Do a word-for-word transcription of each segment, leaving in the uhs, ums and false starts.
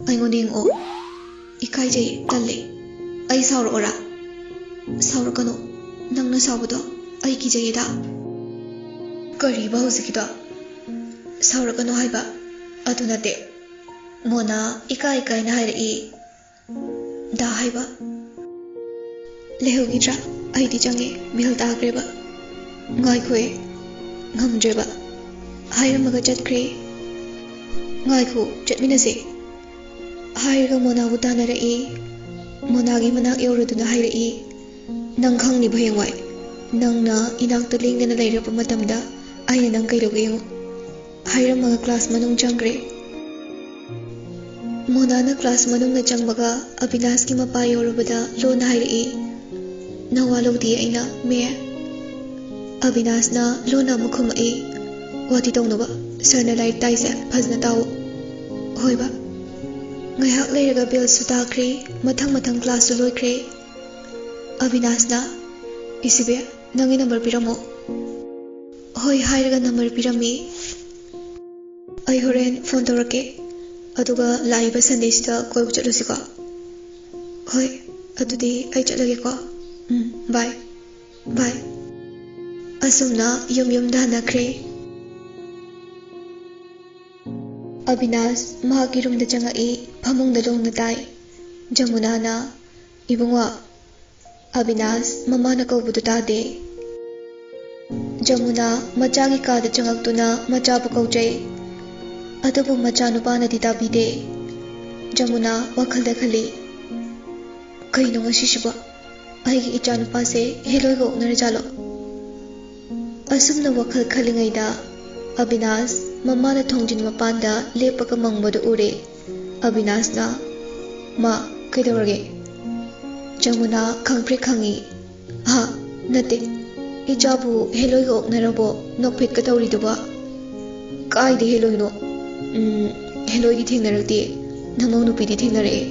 ꯑꯩꯉꯣꯟꯗ ꯌꯦꯡꯉꯛꯑꯣ꯫ ꯏꯀꯥꯏꯖꯩ, ꯇꯜꯂꯦ꯫ ꯑꯩ ꯁꯥꯎꯔꯛꯑꯣꯔꯥ? ꯁꯥꯎꯔꯛꯀꯅꯨ꯫ ꯅꯪꯅ ꯁꯥꯎꯕꯗꯣ ꯑꯩ ꯀꯤꯖꯩꯌꯦꯗ꯫ ꯀꯔꯤꯕ ꯍꯧꯖꯤꯛꯀꯤꯗꯣ? ꯁꯥꯎꯔꯛꯀꯅꯨ ꯍꯥꯏꯕ꯫ ꯑꯗꯨ ꯅꯠꯇꯦ꯫ ꯃꯣꯅꯥ ꯏꯀꯥꯏ ꯏꯀꯥꯏꯅ ꯍꯥꯏꯔꯛꯏ꯫ ꯗꯥ ꯍꯥꯏꯕ꯫ ꯂꯩꯍꯧꯈꯤꯗ꯭ꯔꯥ? ꯑꯩꯗꯤ ꯆꯪꯉꯦ, ꯕꯦꯜ ꯇꯥꯈ꯭ꯔꯦꯕ꯫ ꯉꯥꯏꯈꯣꯍꯦ꯫ ꯉꯝꯗ꯭ꯔꯦꯕ꯫ ꯍꯥꯏꯔꯝꯃꯒ ꯆꯠꯈ꯭ꯔꯦ꯫ ꯉꯥꯏꯈꯣ, ꯆꯠꯃꯤꯟꯅꯁꯦ꯫ ꯍꯥꯏꯔꯒ ꯃꯣꯅꯥꯕꯨ ꯇꯥꯟꯅꯔꯛꯏ꯫ ꯃꯣꯅꯥꯒꯤ ꯃꯅꯥꯛ ꯌꯧꯔꯗꯨꯅ ꯍꯥꯏꯔꯛꯏ, "ꯅꯪ ꯈꯪꯅꯤꯕ ꯍꯌꯦꯡꯋꯥꯏ꯫ ꯅꯪꯅ ꯏꯅꯥꯛꯇ ꯂꯦꯡꯗꯅ ꯂꯩꯔꯛꯄ ꯃꯇꯝꯗ ꯑꯩꯅ ꯅꯪ ꯀꯩꯗꯧꯒꯦ ꯌꯦꯡꯉꯨ"꯫ ꯍꯥꯏꯔꯝꯃꯒ ꯀ꯭ꯂꯥꯁ ꯃꯅꯨꯡ ꯆꯪꯈ꯭ꯔꯦ꯫ ꯃꯣꯅꯥꯅ ꯀ꯭ꯂꯥꯁ ꯃꯅꯨꯡꯗ ꯆꯪꯕꯒ ꯑꯕꯤꯅꯥꯁꯀꯤ ꯃꯄꯥ ꯌꯧꯔꯕꯗ ꯂꯣꯟꯅ ꯍꯥꯏꯔꯛꯏ, "ꯅꯋꯥ ꯂꯧꯗꯦ ꯑꯩꯅ, ꯃꯦ"꯫ ꯑꯕꯤꯅꯥꯁꯅ ꯂꯣꯟꯅ ꯑꯃꯨꯛ ꯈꯨꯝꯃꯛꯏ, "ꯋꯥꯊꯤ ꯇꯧꯅꯨꯕ, ꯁꯥꯔꯅ ꯂꯥꯏꯔꯤꯛ ꯇꯥꯛꯏꯁꯦ ꯐꯖꯅ ꯇꯥꯎꯑꯣ"꯫ "ꯍꯣꯏꯕ"꯫ ꯉꯥꯏꯍꯥꯛ ꯂꯩꯔꯒ ꯕꯦꯜꯁꯨ ꯇꯥꯈ꯭ꯔꯦ, ꯃꯊꯪ ꯃꯊꯪ ꯀ꯭ꯂꯥꯁꯁꯨ ꯂꯣꯏꯈ꯭ꯔꯦ꯫ ꯑꯕꯤꯅꯥꯁꯅ, "ꯏꯁꯤꯕꯦ, ꯅꯪꯒꯤ ꯅꯝꯕꯔ ꯄꯤꯔꯝꯃꯣ"꯫ "ꯍꯣꯏ" ꯍꯥꯏꯔꯒ ꯅꯝꯕꯔ ꯄꯤꯔꯝꯃꯤ꯫ "ꯑꯩ ꯍꯣꯔꯦꯟ ꯐꯣꯟ ꯇꯧꯔꯛꯀꯦ, ꯑꯗꯨꯒ ꯂꯥꯛꯏꯕ ꯁꯟꯗꯦꯁꯤꯗ ꯀꯣꯏꯕ ꯆꯠꯂꯨꯁꯤꯀꯣ"꯫ "ꯍꯣꯏ, ꯑꯗꯨꯗꯤ ꯑꯩ ꯆꯠꯂꯒꯦꯀꯣ꯫ ꯎꯝ, ꯕꯥꯏ꯫ ꯕꯥꯏ"꯫ ꯑꯁꯨꯝꯅ ꯌꯨꯝ ꯌꯨꯝꯗ ꯍꯟꯅꯈ꯭ꯔꯦ꯫ ꯑꯕꯤꯅꯥꯁ ꯃꯍꯥꯛꯀꯤ ꯔꯨꯝꯗ ꯆꯪꯉꯛꯏ, ꯐꯃꯨꯡꯗ ꯂꯣꯡꯅ ꯇꯥꯏ꯫ ꯖꯃꯨꯅꯥꯅ, "ꯏꯕꯨꯡꯉꯣ"꯫ ꯑꯕꯤꯅꯥꯁ ꯃꯃꯥꯅ ꯀꯧꯕꯗꯨ ꯇꯥꯗꯦ꯫ ꯖꯃꯨꯅꯥ ꯃꯆꯥꯒꯤ ꯀꯥꯗ ꯆꯪꯉꯛꯇꯨꯅ ꯃꯆꯥꯕꯨ ꯀꯧꯖꯩ꯫ ꯑꯗꯨꯕꯨ ꯃꯆꯥꯅꯨꯄꯥꯅꯗꯤ ꯇꯥꯕꯤꯗꯦ꯫ ꯖꯃꯨꯅꯥ ꯋꯥꯈꯜꯗ ꯈꯜꯂꯤ, "ꯀꯩꯅꯣ ꯉꯁꯤꯁꯤꯕꯣ? ꯑꯩꯒꯤ ꯏꯆꯥꯅꯨꯄꯥꯁꯦ ꯍꯦꯂꯣꯏꯒ ꯑꯣꯛꯅꯔꯖꯥꯠꯂꯣ?" ꯑꯁꯨꯝꯅ ꯋꯥꯈꯜ ꯈꯜꯂꯤꯉꯩꯗ ꯑꯕꯤꯅꯥꯁ ꯃꯃꯥꯅ ꯊꯣꯡꯖꯤꯟ ꯃꯄꯥꯟꯗ ꯂꯦꯞꯄꯒ ꯃꯪꯕꯗꯨ ꯎꯔꯦ꯫ ꯑꯕꯤꯅꯥꯁꯅ, "ꯃꯥ, ꯀꯩꯗꯧꯔꯒꯦ?" ꯖꯃꯨꯅꯥ ꯈꯪꯄ꯭ꯔꯦꯛ ꯈꯪꯉꯤ꯫ "ꯍꯥ? ꯅꯠꯇꯦ꯫ ꯏꯆꯥꯕꯨ ꯍꯦꯂꯣꯏꯒ ꯑꯣꯛꯅꯔꯕꯣ? ꯅꯣꯛꯐꯦꯠꯀ ꯇꯧꯔꯤꯗꯨꯕꯣ?" "ꯀꯥꯏꯗ ꯍꯦꯂꯣꯏꯅꯣ? ꯎꯝ, ꯍꯦꯂꯣꯏꯗꯤ ꯊꯦꯡꯅꯔꯛꯇꯦ꯫ ꯅꯃꯧ ꯅꯨꯄꯤꯗꯤ ꯊꯦꯡꯅꯔꯛꯑꯦ"꯫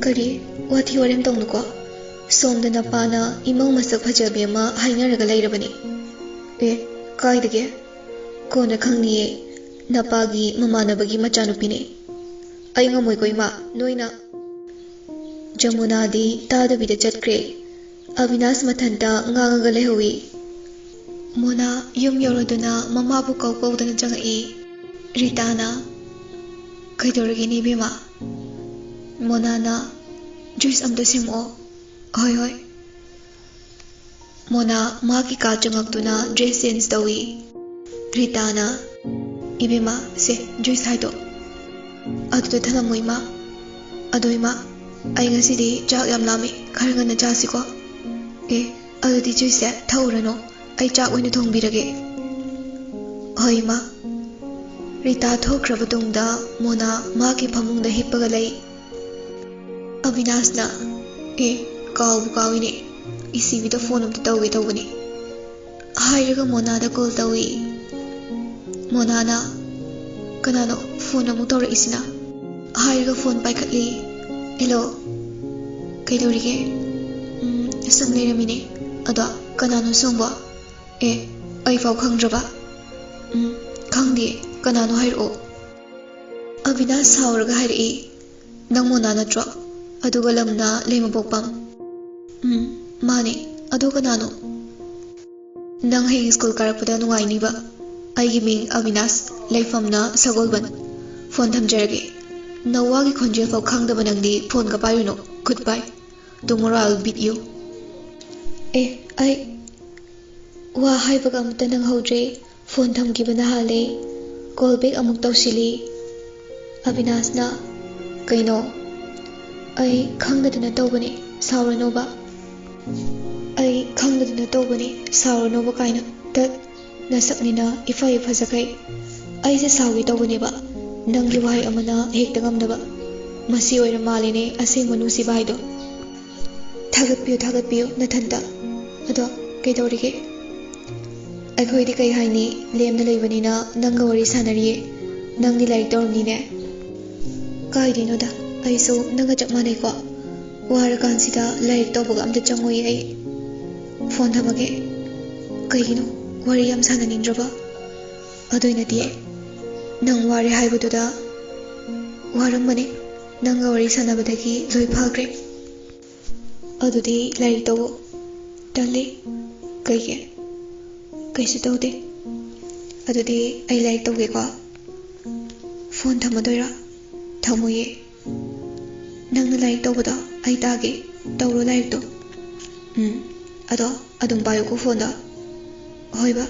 "ꯀꯔꯤ? ꯋꯥꯊꯤ ꯋꯥꯔꯦꯝ ꯇꯧꯅꯨꯀꯣ꯫ ꯁꯣꯝꯗ ꯅꯄꯥꯅ ꯏꯃꯧ ꯃꯁꯛ ꯐꯖꯕꯤ ꯑꯃ ꯍꯥꯏꯅꯔꯒ ꯂꯩꯔꯕꯅꯤ꯫ ꯑꯦ, ꯀꯥꯏꯗꯒꯤ? ꯀꯣꯟꯅ ꯈꯪꯅꯤꯌꯦ, ꯅꯄꯥꯒꯤ ꯃꯃꯥꯟꯅꯕꯒꯤ ꯃꯆꯥꯅꯨꯄꯤꯅꯦ꯫ ꯑꯩ ꯉꯝꯃꯣꯏꯀꯣ ꯏꯃꯥ, ꯅꯣꯏꯅ꯫ ꯖꯃꯨꯅꯥꯗꯤ ꯇꯥꯗꯕꯤꯗ ꯆꯠꯈ꯭ꯔꯦ꯫ ꯑꯕꯤꯅꯥꯁ ꯃꯊꯟꯇ ꯉꯥꯡꯉꯒ ꯂꯩꯍꯧꯏ꯫ ꯃꯣꯅꯥ ꯌꯨꯝ ꯌꯧꯔꯗꯨꯅ ꯃꯃꯥꯕꯨ ꯀꯧ ꯀꯧꯗꯅ ꯆꯪꯉꯛꯏ꯫ ꯔꯤꯇꯥꯅ, "ꯀꯩꯗꯧꯔꯒꯦꯅꯦ ꯏꯕꯦꯝꯃ?" ꯃꯣꯅꯥꯅ, "ꯖꯨꯏꯁ ꯑꯝꯇ ꯁꯦꯝꯃꯛꯑꯣ"꯫ "ꯍꯣꯏ, ꯍꯣꯏ"꯫ ꯃꯣꯅꯥ ꯃꯥꯒꯤ ꯀꯥ ꯆꯪꯉꯛꯇꯨꯅ ꯗ꯭ꯔꯦꯁ ꯆꯦꯟꯖ ꯇꯧꯏ꯫ ꯔꯤꯇꯥꯅ, "ꯏꯕꯦꯝꯃ, ꯁꯦ, ꯖꯨꯏꯁ ꯍꯥꯏꯗꯣ ꯑꯗꯨꯗ ꯊꯅꯝꯃꯣ ꯏꯃꯥ꯫ ꯑꯗꯣ ꯏꯃꯥ, ꯑꯩ ꯉꯁꯤꯗꯤ ꯆꯥꯛ ꯌꯥꯝ ꯂꯥꯝꯃꯦ, ꯈꯔ ꯉꯟꯅ ꯆꯥꯁꯤꯀꯣ꯫ ꯑꯦ, ꯑꯗꯨꯗꯤ ꯖꯨꯏꯁꯁꯦ ꯊꯛꯎꯔꯅꯨ, ꯑꯩ ꯆꯥꯛ ꯑꯣꯏꯅ ꯊꯣꯡꯕꯤꯔꯒꯦ"꯫ "ꯍꯣꯏ ꯏꯃꯥ"꯫ ꯔꯤꯇꯥ ꯊꯣꯛꯈ꯭ꯔꯕ ꯇꯨꯡꯗ ꯃꯣꯅꯥ ꯃꯥꯒꯤ ꯐꯃꯨꯡꯗ ꯍꯤꯞꯄꯒ ꯂꯩ꯫ ꯑꯕꯤꯅꯥꯁꯅ, "ꯑꯦ, ꯀꯥꯎꯕꯨ ꯀꯥꯎꯏꯅꯦ, ꯏꯁꯤꯕꯤꯗ ꯐꯣꯟ ꯑꯝꯇ ꯇꯧꯒꯦ ꯇꯧꯕꯅꯤ"꯫ ꯍꯥꯏꯔꯒ ꯃꯣꯅꯥꯗ ꯀꯣꯜ ꯇꯧꯏ꯫ ꯃꯣꯅꯥꯅ, "ꯀꯅꯥꯅꯣ ꯐꯣꯟ ꯑꯃꯨꯛ ꯇꯧꯔꯛꯏꯁꯤꯅ?" ꯍꯥꯏꯔꯒ ꯐꯣꯟ ꯄꯥꯏꯈꯠꯂꯤ꯫ "ꯍꯦꯜꯂꯣ"꯫ "ꯀꯩꯗꯧꯔꯤꯒꯦ?" "ꯎꯝ, ꯁꯨꯝ ꯂꯩꯔꯝꯃꯤꯅꯦ꯫ ꯑꯗꯣ ꯀꯅꯥꯅꯣ ꯁꯣꯝꯕꯣ?" "ꯑꯦ, ꯑꯩꯐꯥꯎ ꯈꯪꯗ꯭ꯔꯕ?" "ꯎꯝ, ꯈꯪꯗꯦ, ꯀꯅꯥꯅꯣ ꯍꯥꯏꯔꯛꯑꯣ"꯫ ꯑꯕꯤꯅꯥꯁ ꯁꯥꯎꯔꯒ ꯍꯥꯏꯔꯛꯏ꯫ "ꯅꯪ ꯃꯣꯅꯥ ꯅꯠꯇ꯭ꯔꯣ? ꯑꯗꯨꯒ ꯂꯝꯅ ꯂꯩꯃꯄꯣꯛꯄꯝ"꯫ "ꯎꯝ, ꯃꯥꯅꯦ꯫ ꯑꯗꯣ ꯀꯅꯥꯅꯣ?" "ꯅꯪ ꯍꯌꯦꯡ ꯁ꯭ꯀꯨꯜ ꯀꯥꯔꯛꯄꯗ ꯅꯨꯡꯉꯥꯏꯅꯤꯕ꯫ ꯑꯩꯒꯤ ꯃꯤꯡ ꯑꯕꯤꯅꯥꯁ, ꯂꯩꯐꯝꯅ ꯁꯒꯣꯜꯕꯟ꯫ ꯐꯣꯟ ꯊꯝꯖꯔꯒꯦ꯫ ꯅꯋꯥꯒꯤ ꯈꯣꯟꯖꯦꯜ ꯐꯥꯎ ꯈꯪꯗꯕ ꯅꯪꯗꯤ ꯐꯣꯟꯒ ꯄꯥꯏꯔꯨꯅꯨ꯫ Goodbye. Tomorrow I'll beat you"꯫ "ꯑꯦ, ꯑꯩ ꯋꯥ ꯍꯥꯏꯕꯒ ꯑꯃꯇ ꯅꯪꯍꯧꯗ꯭ꯔꯦ꯫ ꯐꯣꯟ ꯊꯝꯈꯤꯕꯅ ꯍꯥꯜꯂꯦ꯫ ꯀꯣꯜ ꯕꯦꯛ ꯑꯃꯨꯛ ꯇꯧꯁꯤꯜꯂꯤ"꯫ ꯑꯕꯤꯅꯥꯁꯅ, "ꯀꯩꯅꯣ?" "ꯑꯩ ꯈꯪꯗꯗꯅ ꯇꯧꯕꯅꯦ, ꯁꯥꯎꯔꯅꯣꯕ"꯫ "ꯑꯩ ꯈꯪꯗꯗꯅ ꯇꯧꯕꯅꯦ, ꯁꯥꯎꯔꯅꯣꯕ" ꯀꯥꯏꯅ꯫ "ꯇꯠ, ꯅꯁꯛꯅꯤꯅ ꯏꯐ ꯍꯦꯛ ꯐꯖꯈꯩ꯫ ꯑꯩꯁꯦ ꯁꯥꯎꯒꯦ ꯇꯧꯕꯅꯦꯕ, ꯅꯪꯒꯤ ꯋꯥꯍꯩ ꯑꯃꯅ ꯍꯦꯛꯇ ꯉꯝꯗꯕ꯫ ꯃꯁꯤ ꯑꯣꯏꯔ ꯃꯥꯜꯂꯦꯅꯦ ꯑꯁꯦꯡꯕ ꯅꯨꯡꯁꯤꯕ ꯍꯥꯏꯗꯣ"꯫ "ꯊꯥꯒꯠꯄꯤꯌꯨ, ꯊꯥꯒꯠꯄꯤꯌꯨ ꯅꯊꯟꯇ꯫ ꯑꯗꯣ ꯀꯩꯗꯧꯔꯤꯒꯦ?" "ꯑꯩꯈꯣꯏꯗꯤ ꯀꯩ ꯍꯥꯏꯅꯤ, ꯂꯦꯝꯅ ꯂꯩꯕꯅꯤꯅ ꯅꯪꯒ ꯋꯥꯔꯤ ꯁꯥꯟꯅꯔꯤꯌꯦ꯫ ꯅꯪꯗꯤ ꯂꯥꯏꯔꯤꯛ ꯇꯧꯔꯝꯅꯤꯅꯦ"꯫ "ꯀꯥꯏꯗꯩꯅꯣꯗ, ꯑꯩꯁꯨ ꯅꯪꯒ ꯆꯞ ꯃꯥꯟꯅꯩꯀꯣ꯫ ꯋꯥꯔꯀꯥꯟꯁꯤꯗ ꯂꯥꯏꯔꯤꯛ ꯇꯧꯕꯒ ꯑꯝꯇ ꯆꯪꯉꯣꯏꯌꯦ ꯑꯩ꯫ ꯐꯣꯟ ꯊꯝꯃꯒꯦ꯫ ꯀꯩꯒꯤꯅꯣ? ꯋꯥꯔꯤ ꯌꯥꯝ ꯁꯥꯟꯅꯅꯤꯡꯗ꯭ꯔꯕ? ꯑꯗꯨꯏ ꯅꯠꯇꯤꯌꯦ꯫ ꯅꯪ ꯋꯥꯔꯦ ꯍꯥꯏꯕꯗꯨꯗ ꯋꯥꯔꯝꯕꯅꯦ꯫ ꯅꯪꯒ ꯋꯥꯔꯤ ꯁꯥꯟꯅꯕꯗꯒꯤ ꯂꯣꯏ ꯐꯈ꯭ꯔꯦ꯫ ꯑꯗꯨꯗꯤ ꯂꯥꯏꯔꯤꯛ ꯇꯧꯋꯣ꯫ ꯇꯜꯂꯤ꯫ ꯀꯩꯒꯤ? ꯀꯩꯁꯨ ꯇꯧꯗꯦ꯫ ꯑꯗꯨꯗꯤ ꯑꯩ ꯂꯥꯏꯔꯤꯛ ꯇꯧꯒꯦꯀꯣ꯫ ꯐꯣꯟ ꯊꯝꯃꯗꯣꯏꯔꯥ? ꯊꯝꯃꯣꯏꯌꯦ꯫ ꯅꯪꯅ ꯂꯥꯏꯔꯤꯛ ꯇꯧꯕꯗꯣ ꯑꯩ ꯇꯥꯒꯦ꯫ ꯇꯧꯔꯣ ꯂꯥꯏꯔꯤꯛꯇꯣ꯫ ꯎꯝ꯫ ꯑꯗꯣ ꯑꯗꯨꯝ ꯄꯥꯏꯌꯨꯀꯣ ꯐꯣꯟꯗꯣ꯫ ꯍꯣꯏꯕ꯫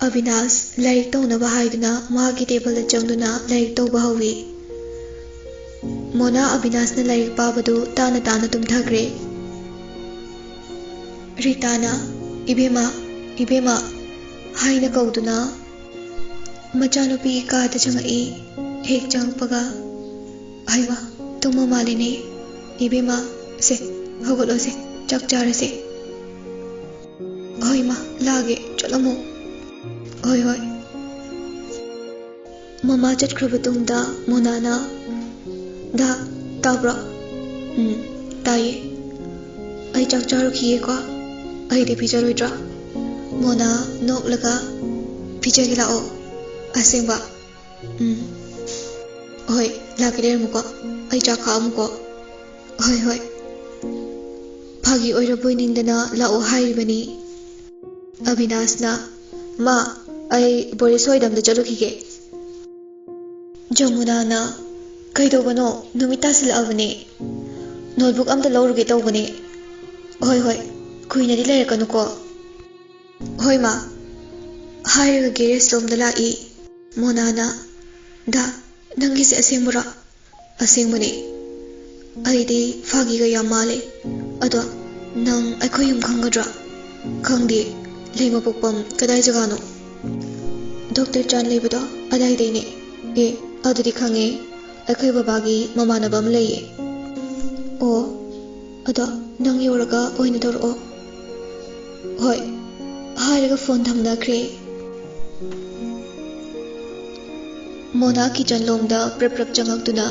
ꯑꯕꯤꯅꯥꯁ ꯂꯥꯏꯔꯤꯛ ꯇꯧꯅꯕ ꯍꯥꯏꯗꯨꯅ ꯃꯍꯥꯛꯀꯤ ꯇꯦꯕꯜꯗ ꯆꯪꯗꯨꯅ ꯂꯥꯏꯔꯤꯛ ꯇꯧꯕ ꯍꯧꯏ꯫ ꯃꯣꯅꯥ ꯑꯕꯤꯅꯥꯁꯅ ꯂꯥꯏꯔꯤꯛ ꯄꯥꯕꯗꯨ ꯇꯥꯅ ꯇꯥꯅ ꯇꯨꯝꯊꯈ꯭ꯔꯦ꯫ ꯔꯤꯇꯥꯅ, "ꯏꯕꯦꯝꯃ, ꯏꯕꯦꯝꯃ" ꯍꯥꯏꯅ ꯀꯧꯗꯨꯅ ꯃꯆꯥꯅꯨꯄꯤ ꯀꯥꯗ ꯆꯪꯉꯛꯏ꯫ ꯍꯦꯛ ꯆꯪꯉꯛꯄꯒ, "ꯍꯩꯃꯥ, ꯇꯨꯝꯃ ꯃꯥꯜꯂꯦꯅꯦ꯫ ꯏꯕꯦꯝꯃ, ꯁꯦ, ꯍꯧꯒꯠꯂꯣꯁꯦ, ꯆꯥꯛ ꯆꯥꯔꯁꯦ꯫" "ꯍꯣꯏ ꯃꯥ, ꯂꯥꯛꯑꯒꯦ, ꯆꯠꯂꯝꯃꯣ꯫" "ꯍꯣꯏ, ꯍꯣꯏ꯫" ꯃꯃꯥ ꯆꯠꯈ꯭ꯔꯕ ꯇꯨꯡꯗ ꯃꯣꯅꯥꯅ, "ꯗꯥ, ꯇꯥꯕ꯭ꯔꯣ?" "ꯎꯝ, ꯇꯥꯏꯌꯦ꯫ ꯑꯩ ꯆꯥꯛ ꯆꯥꯔꯨꯈꯤꯒꯦꯀꯣ꯫ ꯑꯩꯗꯤ ꯄꯤꯖꯔꯣꯏꯗ꯭ꯔꯣ?" ꯃꯣꯅꯥ ꯅꯣꯛꯂꯒ, "ꯄꯤꯖꯒꯦ ꯂꯥꯛꯑꯣ꯫ ꯑꯁꯦꯡꯕ?" "ꯎꯝ꯫ ꯍꯣꯏ, ꯂꯥꯛꯀꯦ, ꯂꯩꯔꯝꯃꯨꯀꯣ꯫ ꯑꯩ ꯆꯥꯛ ꯈꯥꯛꯑꯝꯃꯨꯀꯣ꯫" "ꯍꯣꯏ, ꯍꯣꯏ꯫" ꯐꯥꯒꯤ ꯑꯣꯏꯔꯕꯣꯏ ꯅꯤꯡꯗꯅ ꯂꯥꯛꯑꯣ ꯍꯥꯏꯔꯤꯕꯅꯤ꯫ ꯑꯕꯤꯅꯥꯁꯅ, "ꯃꯥ, ꯑꯩ ꯕꯣꯔꯤꯁ ꯍꯣꯏꯗ ꯑꯝꯇ ꯆꯠꯂꯨꯈꯤꯒꯦ꯫" ꯖꯃꯨꯅꯥꯅ, "ꯀꯩꯗꯧꯕꯅꯣ? ꯅꯨꯃꯤꯠ ꯇꯥꯁꯤꯜꯂꯛꯑꯕꯅꯦ꯫ ꯅꯣꯠꯕꯨꯛ ꯑꯝꯇ ꯂꯧꯔꯨꯒꯦ ꯇꯧꯕꯅꯦ꯫" "ꯍꯣꯏ, ꯍꯣꯏ, ꯀꯨꯏꯅꯗꯤ ꯂꯩꯔꯛꯀꯅꯨꯀꯣ꯫" "ꯍꯣꯏ, ꯃꯥ꯫" ꯍꯥꯏꯔꯒ ꯒꯦꯔꯦꯖ ꯂꯣꯝꯗ ꯂꯥꯛꯏ꯫ ꯃꯣꯅꯥꯅ, "ꯗꯥ, ꯅꯪꯒꯤꯁꯦ ꯑꯁꯦꯡꯕꯔꯣ?" "ꯑꯁꯦꯡꯕꯅꯦ꯫ ꯑꯩꯗꯤ ꯐꯥꯒꯤꯒ ꯌꯥꯝ ꯃꯥꯜꯂꯦ꯫ ꯑꯗꯣ ꯅꯪ ꯑꯩꯈꯣꯏ ꯌꯨꯝ ꯈꯪꯒꯗ꯭ꯔꯥ?" "ꯈꯪꯗꯦ꯫ ꯂꯩꯃꯄꯣꯛꯄꯝ ꯀꯗꯥꯏ ꯖꯒꯥꯅꯣ?" "ꯗꯣꯛꯇꯔ ꯆꯥꯟ ꯂꯩꯕꯗꯣ ꯑꯗꯥꯏꯗꯩꯅꯦ꯫" "ꯑꯦ, ꯑꯗꯨꯗꯤ ꯈꯪꯉꯦ꯫ ꯑꯩꯈꯣꯏ ꯕꯕꯥꯒꯤ ꯃꯃꯥꯟꯅꯕ ꯑꯃ ꯂꯩꯌꯦ꯫" "ꯑꯣ, ꯑꯗꯣ ꯅꯪ ꯌꯧꯔꯒ ꯑꯣꯏꯅ ꯇꯧꯔꯛꯑꯣ꯫" "ꯍꯣꯏ꯫" ꯍꯥꯏꯔꯒ ꯐꯣꯟ ꯊꯝꯅꯈ꯭ꯔꯦ꯫ ꯃꯣꯅꯥ ꯀꯤꯆꯟ ꯂꯣꯝꯗ ꯄ꯭ꯔꯞ ꯄ꯭ꯔꯞ ꯆꯪꯉꯛꯇꯨꯅ,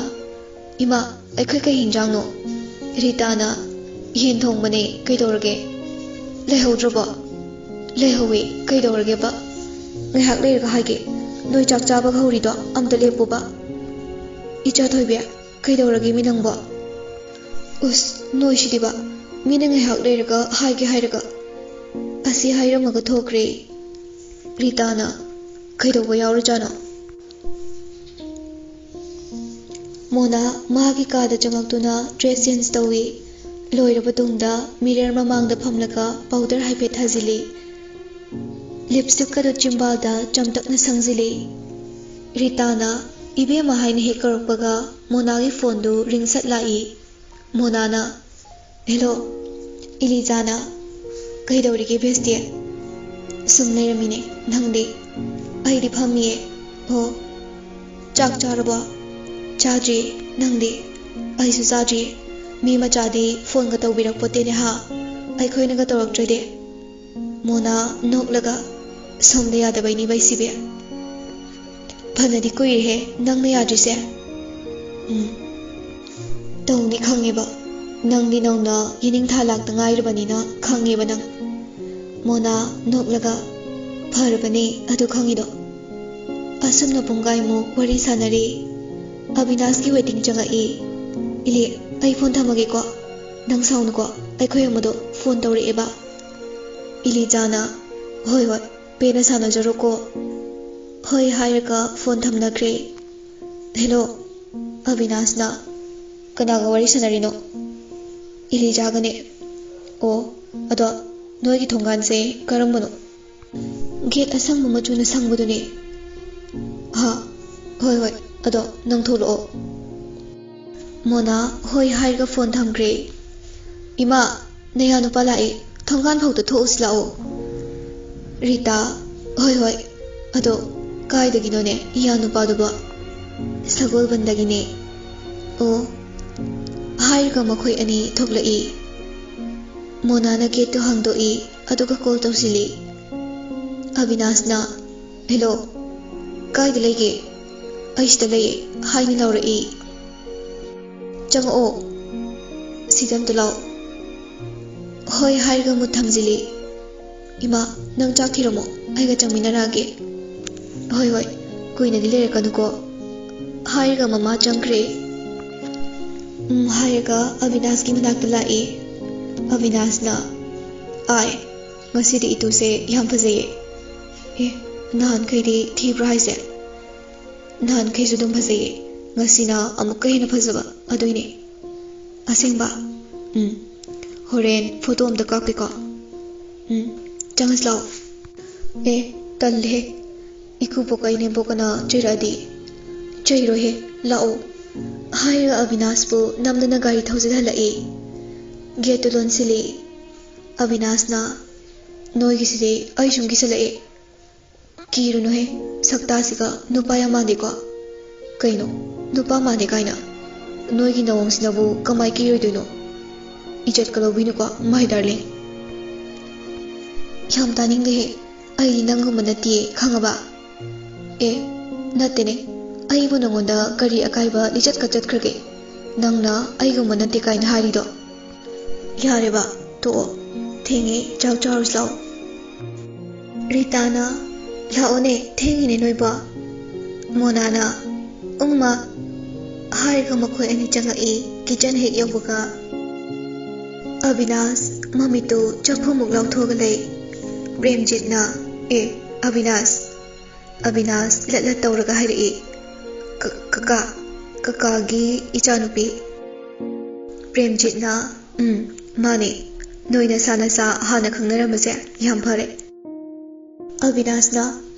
"ꯏꯃꯥ, ꯑꯩꯈꯣꯏ ꯀꯩ ꯍꯤꯟꯖꯥꯡꯅꯣ?" ꯔꯤꯇꯥꯅ, "ꯌꯦꯟ ꯊꯣꯡꯕꯅꯦ, ꯀꯩꯗꯧꯔꯒꯦ? ꯂꯩꯍꯧꯗ꯭ꯔꯕꯣ?" "ꯂꯩꯍꯧꯋꯤ, ꯀꯩꯗꯧꯔꯒꯦꯕ?" "ꯉꯥꯏꯍꯥꯛ ꯂꯩꯔꯒ ꯍꯥꯏꯒꯦ, ꯅꯣꯏ ꯆꯥꯛ ꯆꯥꯕꯒ ꯍꯧꯔꯤꯗꯣ ꯑꯝꯇ ꯂꯦꯞꯄꯨꯕ꯫ ꯏꯆꯥ ꯊꯣꯏꯕꯤ, ꯀꯩꯗꯧꯔꯒꯦ ꯃꯤ ꯅꯪꯕꯣ? ꯎꯁ, ꯅꯣꯏꯁꯤꯗꯤꯕ, ꯃꯤꯅ ꯉꯥꯏꯍꯥꯛ ꯂꯩꯔꯒ ꯍꯥꯏꯒꯦ ꯍꯥꯏꯔꯒ ꯑꯁꯤ ꯍꯥꯏꯔꯝꯃꯒ ꯊꯣꯛꯈ꯭ꯔꯦ ꯔꯤꯇꯥꯅ꯫ ꯀꯩꯗꯧꯕ ꯌꯥꯎꯔꯖꯥꯠꯅꯣ?" ꯃꯣꯅꯥ ꯃꯥꯒꯤ ꯀꯥꯗ ꯆꯪꯉꯛꯇꯨꯅ ꯗ꯭ꯔꯦꯁ ꯆꯦꯟꯖ ꯇꯧꯏ꯫ ꯂꯣꯏꯔꯕ ꯇꯨꯡꯗ ꯃꯤꯔꯔ ꯃꯃꯥꯡꯗ ꯐꯝꯂꯒ ꯄꯥꯎꯗꯔ ꯍꯥꯏꯐꯦꯠ ꯊꯥꯖꯤꯜꯂꯤ꯫ ꯂꯤꯞꯁꯇꯤꯛꯀꯗꯨ ꯆꯤꯝꯕꯥꯜꯗ ꯆꯝꯇꯛꯅ ꯁꯪꯖꯤꯜꯂꯤ꯫ ꯔꯤꯇꯥꯅ "ꯏꯕꯦꯝꯃ" ꯍꯥꯏꯅ ꯍꯦꯛ ꯀꯧꯔꯛꯄꯒ ꯃꯣꯅꯥꯒꯤ ꯐꯣꯟꯗꯨ ꯔꯤꯡ ꯁꯠ ꯂꯥꯛꯏ꯫ ꯃꯣꯅꯥꯅ, "ꯍꯦꯂꯣ, ꯏꯂꯤꯖꯥꯅ꯫ ꯀꯩꯗꯧꯔꯤꯒꯦ ꯕꯦꯁꯇꯤ?" "ꯁꯨꯝ ꯂꯩꯔꯝꯃꯤꯅꯦ, ꯅꯪꯗꯤ?" "ꯑꯩꯗꯤ ꯐꯝꯃꯤꯌꯦ꯫ ꯑꯣ, ꯆꯥꯛ ꯆꯥꯔꯕꯣ?" "ꯆꯥꯗ꯭ꯔꯤ, ꯅꯪꯗꯤ?" "ꯑꯩꯁꯨ ꯆꯥꯗ꯭ꯔꯤ꯫ ꯃꯤ ꯃꯆꯥꯗꯤ ꯐꯣꯟꯒ ꯇꯧꯕꯤꯔꯛꯄꯣꯠꯇꯦꯅꯦ ꯍꯥ, ꯑꯩꯈꯣꯏꯅꯒ ꯇꯧꯔꯛꯇ꯭ꯔꯗꯤ?" ꯃꯣꯅꯥ ꯅꯣꯛꯂꯒ, "ꯁꯣꯝꯗ ꯌꯥꯗꯕꯩꯅꯤ ꯕꯩꯁꯤꯕꯤ꯫ ꯐꯅꯗꯤ ꯀꯨꯏꯔꯦꯍꯦ ꯅꯪꯅ ꯌꯥꯗ꯭ꯔꯤꯁꯦ꯫ ꯎꯝ, ꯇꯧꯅꯤ ꯈꯪꯉꯦꯕ꯫ ꯅꯪꯗꯤ ꯅꯧꯅ ꯌꯦꯅꯤꯡꯊꯥ ꯂꯥꯛꯇ ꯉꯥꯏꯔꯕꯅꯤꯅ ꯈꯪꯉꯦꯕ ꯅꯪ꯫" ꯃꯣꯅꯥ ꯅꯣꯛꯂꯒ, "ꯐꯔꯕꯅꯦ ꯑꯗꯨ ꯈꯪꯉꯤꯗꯣ꯫" ꯑꯁꯨꯝꯅ ꯄꯨꯡꯈꯥꯏꯃꯨꯛ ꯋꯥꯔꯤ ꯁꯥꯟꯅꯔꯦ꯫ ꯑꯕꯤꯅꯥꯁꯀꯤ ꯋꯦꯇꯤꯡ ꯆꯪꯉꯛꯏ꯫ "ꯏꯂꯤ, ꯑꯩ ꯐꯣꯟ ꯊꯝꯃꯒꯦꯀꯣ꯫ ꯅꯪ ꯁꯥꯎꯅꯨꯀꯣ, ꯑꯩꯈꯣꯏ ꯑꯃꯗꯣ ꯐꯣꯟ ꯇꯧꯔꯛꯑꯦꯕ꯫" ꯏꯂꯤꯖꯥꯅ, "ꯍꯣꯏ ꯍꯣꯏ, ꯄꯦꯟꯅ ꯁꯥꯟꯅꯖꯔꯣꯀꯣ꯫" "ꯍꯣꯏ" ꯍꯥꯏꯔꯒ ꯐꯣꯟ ꯊꯝꯅꯈ꯭ꯔꯦ꯫ "ꯍꯦꯂꯣ꯫" ꯑꯕꯤꯅꯥꯁꯅ, "ꯀꯅꯥꯒ ꯋꯥꯔꯤ ꯁꯥꯟꯅꯔꯤꯅꯣ?" "ꯏꯂꯤꯖꯥꯒꯅꯦ꯫" "ꯑꯣ, ꯑꯗꯣ ꯅꯣꯏꯒꯤ ꯊꯣꯡꯒꯥꯟꯁꯦ ꯀꯔꯝꯕꯅꯣ?" "ꯒꯦꯠ ꯑꯁꯪꯕ ꯃꯆꯨꯅ ꯁꯪꯕꯗꯨꯅꯦ꯫" "ꯍꯥ, ꯍꯣꯏ ꯍꯣꯏ, ꯑꯗꯣ ꯅꯪ ꯊꯣꯛꯂꯛꯑꯣ꯫" ꯃꯣꯅꯥ ꯍꯣꯏ ꯍꯥꯏꯔꯒ ꯐꯣꯟ ꯊꯝꯈ꯭ꯔꯦ꯫ "ꯏꯃꯥ, ꯅꯌꯥ ꯅꯨꯄꯥ ꯂꯥꯛꯑꯦ, ꯊꯣꯡꯒꯥꯟ ꯐꯥꯎꯗ ꯊꯣꯛꯎꯁꯤ ꯂꯥꯛꯑꯣ꯫" ꯔꯤꯇꯥ, "ꯍꯣꯏ ꯍꯣꯏ, ꯑꯗꯣ ꯀꯥꯏꯗꯒꯤꯅꯣꯅꯦ ꯏꯌꯥ ꯅꯨꯄꯥꯗꯨꯕꯣ?" "ꯁꯒꯣꯜꯕꯟꯗꯒꯤꯅꯦ꯫" "ꯑꯣ꯫" ꯍꯥꯏꯔꯒ ꯃꯈꯣꯏ ꯑꯅꯤ ꯊꯣꯛꯂꯛꯏ꯫ ꯃꯣꯅꯥꯅ ꯒꯦꯠꯇꯨ ꯍꯥꯡꯗꯣꯛꯏ, ꯑꯗꯨꯒ ꯀꯣꯜ ꯇꯧꯁꯤꯜꯂꯤ꯫ ꯑꯕꯤꯅꯥꯁꯅ, "ꯍꯦꯂꯣ, ꯀꯥꯏꯗ ꯂꯩꯒꯦ?" "ꯑꯩ ꯁꯤꯗ ꯂꯩꯌꯦ" ꯍꯥꯏꯅ ꯂꯥꯎꯔꯛꯏ꯫ "ꯆꯪꯉꯛꯑꯣ, ꯁꯤꯗ ꯑꯝꯇ ꯂꯥꯛꯑꯣ꯫" "ꯍꯣꯏ" ꯍꯥꯏꯔꯒ ꯃꯨꯠ ꯊꯝꯖꯤꯜꯂꯤ꯫ "ꯏꯃꯥ, ꯅꯪ ꯆꯥꯛ ꯊꯤꯔꯝꯃꯣ, ꯑꯩꯒ ꯆꯪꯃꯤꯟꯅꯔꯛꯑꯒꯦ꯫" "ꯍꯣꯏ, ꯍꯣꯏ, ꯀꯨꯏꯅꯗꯤ ꯂꯩꯔꯛꯀꯅꯨꯀꯣ" ꯍꯥꯏꯔꯒ ꯃꯃꯥ ꯆꯪꯈ꯭ꯔꯦ꯫ "ꯎꯝ" ꯍꯥꯏꯔꯒ ꯑꯕꯤꯅꯥꯁꯀꯤ ꯃꯅꯥꯛꯇ ꯂꯥꯛꯑꯦ꯫ ꯑꯕꯤꯅꯥꯁꯅ, "ꯑꯥꯏ, ꯉꯁꯤꯗꯤ ꯏꯇꯨꯁꯦ ꯌꯥꯝ ꯐꯖꯩꯌꯦ꯫" "ꯑꯦ, ꯅꯍꯥꯟꯈꯩꯗꯤ ꯊꯤꯕ꯭ꯔꯥ ꯍꯥꯏꯁꯦ?" "ꯅꯍꯥꯟꯈꯩꯁꯨ ꯑꯗꯨꯝ ꯐꯖꯩꯌꯦ, ꯉꯁꯤꯅ ꯑꯃꯨꯛꯀ ꯍꯦꯟꯅ ꯐꯖꯕ ꯑꯗꯨꯏꯅꯦ꯫" "ꯑꯁꯦꯡꯕ?" "ꯎꯝ, ꯍꯣꯔꯦꯟ ꯐꯣꯇꯣ ꯑꯝꯇ ꯀꯥꯞꯀꯦꯀꯣ꯫" "ꯎꯝ, ꯆꯪꯉꯁꯤ ꯂꯥꯛꯑꯣ꯫" "ꯑꯦ, ꯇꯜꯂꯦꯍꯦ, ꯏꯀꯨꯕꯣꯛꯀ ꯏꯅꯦꯝꯕꯣꯛꯀꯅ ꯆꯩꯔꯛꯑꯗꯤ꯫" "ꯆꯩꯔꯣꯏꯍꯦ, ꯂꯥꯛꯑꯣ" ꯍꯥꯏꯔꯒ ꯑꯕꯤꯅꯥꯁꯄꯨ ꯅꯝꯗꯅ ꯒꯥꯔꯤ ꯊꯧꯖꯤꯜꯍꯜꯂꯛꯏ꯫ ꯒꯦꯠꯇꯨ ꯂꯣꯟꯁꯤꯜꯂꯤ꯫ ꯑꯕꯤꯅꯥꯁꯅ, "ꯅꯣꯏꯒꯤꯁꯤꯗꯤ ꯑꯩ ꯁꯨꯝ ꯀꯤꯁꯜꯂꯛꯑꯦ꯫" "ꯀꯤꯔꯨꯅꯨꯍꯦ, ꯁꯛꯇꯥꯁꯤꯒ ꯅꯨꯄꯥ ꯌꯥꯝ ꯃꯥꯟꯗꯦꯀꯣ?" "ꯀꯩꯅꯣ, ꯅꯨꯄꯥ ꯃꯥꯟꯗꯦ ꯀꯥꯏꯅ? ꯅꯣꯏꯒꯤ ꯅꯑꯣꯡꯁꯤꯅꯕꯨ ꯀꯃꯥꯏ ꯀꯤꯔꯣꯏꯗꯣꯏꯅꯣ? ꯏꯖꯠꯀ ꯂꯧꯕꯤꯅꯨꯀꯣ, my darling꯫" "ꯌꯥꯝ ꯇꯥꯅꯤꯡꯗꯦꯍꯦ, ꯑꯩ ꯅꯪꯒꯨꯝꯕ ꯅꯠꯇꯤꯌꯦ, ꯈꯪꯉꯕ?" "ꯑꯦ, ꯅꯠꯇꯦꯅꯦ, ꯑꯩꯕꯨ ꯅꯉꯣꯟꯗ ꯀꯔꯤ ꯑꯀꯥꯏꯕ ꯂꯤꯆꯠꯀ ꯆꯠꯈ꯭ꯔꯒꯦ? ꯅꯪꯅ ꯑꯩꯒꯨꯝꯕ ꯅꯠꯇꯦ ꯀꯥꯏꯅ ꯍꯥꯏꯔꯤꯗꯣ?" "ꯌꯥꯔꯦꯕ, ꯇꯣꯛꯑꯣ, ꯊꯦꯡꯉꯦ, ꯆꯥꯛ ꯆꯥꯔꯨꯁꯤ ꯂꯥꯛꯑꯣ꯫" ꯔꯤꯇꯥꯅ, "ꯂꯥꯛꯑꯣꯅꯦ, ꯊꯦꯡꯉꯤꯅꯦ ꯅꯣꯏꯕꯣ꯫" ꯃꯣꯅꯥꯅ, "ꯎꯪ ꯃꯥ" ꯍꯥꯏꯔꯒ ꯃꯈꯣꯏ ꯑꯅꯤ ꯆꯪꯉꯛꯏ꯫ ꯀꯤꯆꯟ ꯍꯦꯛ ꯌꯧꯕꯒ ꯑꯕꯤꯅꯥꯁ ꯃꯃꯤꯠꯇꯨ ꯆꯐꯨꯃꯨꯛ ꯂꯥꯎꯊꯣꯛꯑꯒ ꯂꯩ꯫ ꯄ꯭ꯔꯦꯝꯖꯤꯠꯅ, "ꯑꯦ, ꯑꯕꯤꯅꯥꯁ꯫" ꯑꯕꯤꯅꯥꯁ ꯂꯠ ꯂꯠ ꯇꯧꯔꯒ ꯍꯥꯏꯔꯛꯏ, "ꯀ-, ꯀꯀꯥ, ꯀꯀꯥꯒꯤ ꯏꯆꯥꯅꯨꯄꯤ꯫" ꯄ꯭ꯔꯦꯝꯖꯤꯠꯅ, "ꯎꯝ, ꯃꯥꯅꯦ꯫ ꯅꯣꯏ ꯅꯁꯥ ꯅꯁꯥ ꯍꯥꯟꯅ ꯈꯪꯅꯔꯝꯕꯁꯦ ꯌꯥꯝ ꯐꯔꯦ꯫" ꯑꯕꯤꯅꯥꯁꯅ,